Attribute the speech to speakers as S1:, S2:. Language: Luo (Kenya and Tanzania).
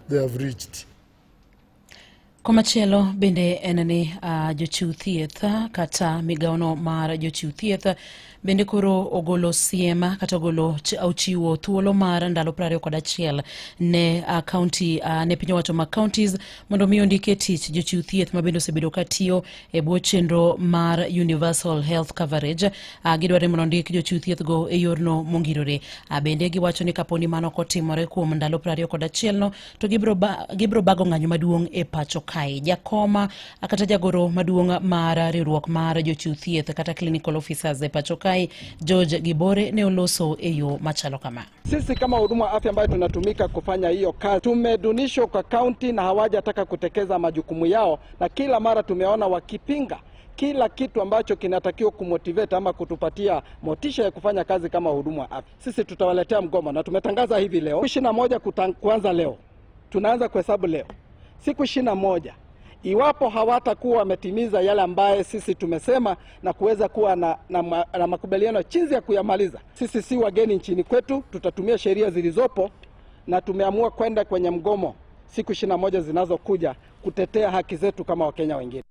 S1: They have reached.
S2: Komachielo bende en ni jochiw thieth kata migawono mar jochiw thieth bende koro ogolo siem kata ogolo ochiwo thuolo mar ndalo 21 ne county ne piny owacho mag counties mondo mi ondik e tich jochiw thieth ma bende osebedo ka tiyo e bwo chenro mar Universal Health Coverage. Gidwaro ni mondo ondik jochiw thieth go e yorno mongirore. Bende giwacho ni kapo ni mano ok otimore kuom ndalo 21 no to gibiro ba, gibiro bago ng'anyo maduong' e pacho kae. Jakoma kata jagoro maduong' mar riwruok mar jochiw thieth kata clinical officers e pacho kae George Gibore ne oloso e yo machalo kama.
S3: Sisi kama wahudumu wa afya ambayo tunatumika kufanya hiyo kazi tumedunishwa kwa kaunti na hawajataka kutekeza majukumu yao, na kila mara tumeona wakipinga kila kitu ambacho kinatakiwa kumotivate ama kutupatia motisha ya kufanya kazi kama wahudumu wa afya. Sisi tutawaletea mgomo na tumetangaza hivi leo 21 kuanza leo, tunaanza kuhesabu leo siku 21. Iwapo hawatakuwa wametimiza yale ambaye sisi tumesema na kuweza kuwa na makubaliano jinsi ya kuyamaliza, sisi si wageni nchini kwetu, tutatumia sheria zilizopo na tumeamua kwenda kwenye mgomo siku 21 zinazokuja kutetea haki zetu kama Wakenya wengine.